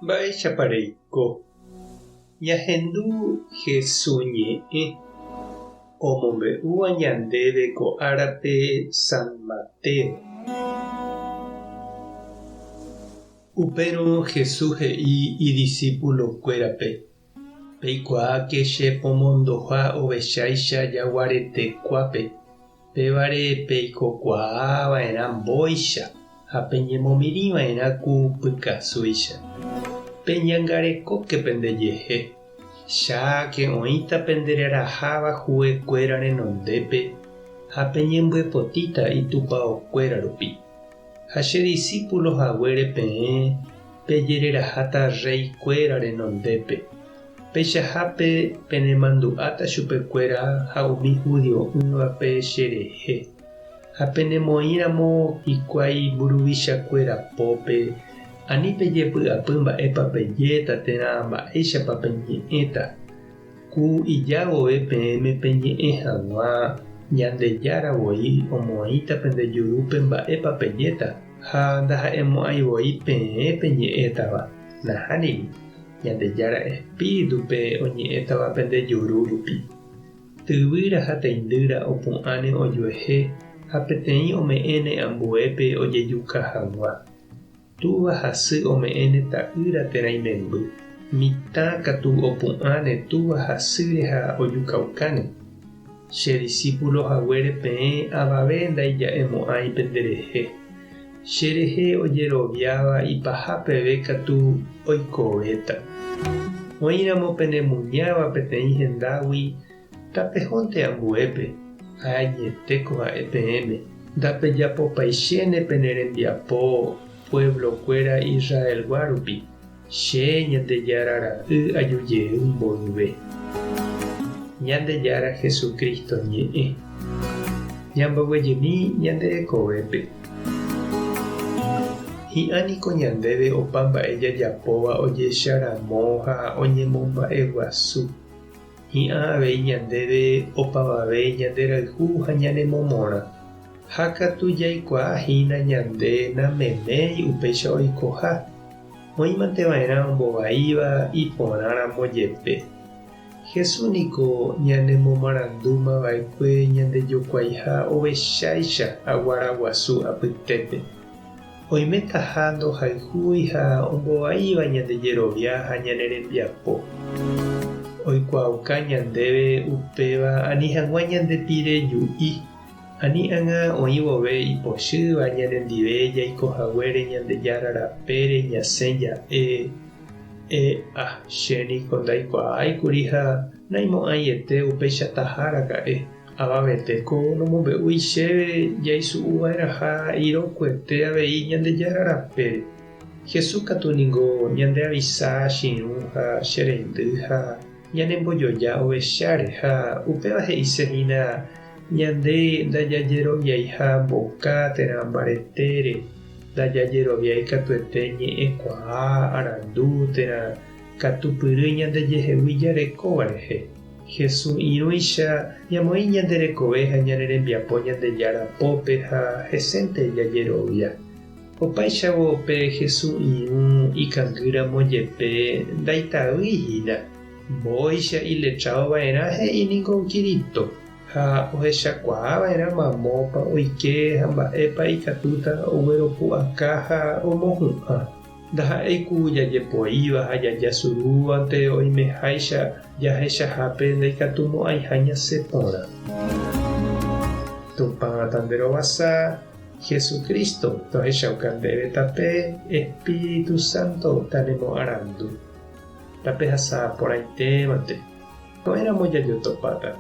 Mba'éichapa reiko? Ñahendu Hesu ñe'ẽ omombe'úva ñandéve ko árape San Mateo. Upérõ Jesús he'i idisípulokuérape, Peikuaáke che pomondoha ovecháicha jaguaretekuápe, pévare peikokuaa va'erã mbóicha ha peñemomirĩ va'erã ku pykasúicha. Peñangarekóke pendejehe, cháke oĩta pendereraháva huekuéra renondépe ha peñembyepotíta itupaokuéra rupi. Ha che disípulo haguére peẽ pejereraháta rreikuéra renondépe. Peichahápe penemandu'áta chupekuéra ha umi hudio'ỹvape cherehe. Ha penemoĩramo hikuái mburuvichakuéra pópe, ani pejepy'apy mba'épa pejéta térã mba'éichapa peñe'ẽta. Ku ija vove peẽme peñe'ẽ hag̃ua, Ñandejára voi omoĩta pende jurúpe mba'épa pejéta, ha ndaha'emo'ãi voi peẽ peñe'ẽtava. Nahániri, Ñandejára espíritupe oñe'ẽtava pende juru rupi. Tyvýra ha teindýra opu'ãne ojuehe ha peteĩ ome'ẽne ambuépe ojejuka hag̃ua. Túva ha sy ome'ẽne ta'ýra térã imemby. Mitã katu opu'ãne túva ha sýre ha ojukaukáne. Che disípulo haguére peẽ avave ndaija'emo'ãi penderehe. Che rehe ojeroviáva ipaha peve katu oikovéta. Oĩramo penemuñáva peteĩ hendágui, Tapehónte ambuépe, ha añetéko ha'e peẽme, ndapejapopaichéne pene rembiapo pueblo-kuéra Israelgua rupi, che, Ñandejára Ra'y aju jey mboyve. Ñandejára Jesucristo ñe'ẽ. Ñamboguejymi ñande rekovépe. Hi'ã niko ñandéve opa mba'e jajapóva ojecharamo ha oñemomba'eguasu. Hi'ã avei ñandéve opavave ñanderayhu ha ñanemomorã. Ha katu jaikuaa hína ñande nameméi upéicha oikoha, oĩmante va'erã ombovaíva iporãramo jepe. Jesús niko ñanemomarandúma va'ekue ñandejokuaiha ovecháicha aguaraguasu apytépe. Oimetaha ndohayhúi ha ombovaíva ñande jerovia ha ñane rembiapo. Oikuaauka ñandéve upéva ani hag̃ua ñande pire ju'i, ani ág̃a oĩ vove ipochýva ñanendive jaiko haguére Ñandejára rapére ñasẽ ja'e, E'a, che niko ndaikuaáikuri ha naimo'ãiete upeichataha raka'e. Avavete ko nomombe'úi chéve jaisu'uva'erãha irokuete avei Ñandejára rapére. Jesús katu ningo ñandeavisa che irũ ha che reindy ha ñanembojoja ovecháre ha upéva he'ise hína ñande ndajajeroviaiha mboka térã mbaretére, ndajajeroviái katuete ñe'ẽkuaa, arandu térã katupyry ñandejehegui jarekóva rehe. Jesús irũicha ñamoĩ ñande rekove ha ñane rembiapo Ñandejára pópe ha hesénte jajerovia. Opáichavo pe Jesús irũ ikangýramo jepe ndaitavýi hína, mbóicha iletrádo va'erã he'i niko Kirito, ha ohechakuaa va'erã mamópa oike ha mba'épa ikatúta ogueropu'aka ha omohu'ã. Ndaha'éi ku jajepoíva ha jajasurúvante oimeháicha jahechahápe ndaikatumo'ãiha ñasẽ porã. Tupã tanderovasa, Jesucristo tohechauka ndéve tape, Espíritu Santo tanemoarandu. Tapehasa porãitémante. Ko'ẽramo jajotopáta.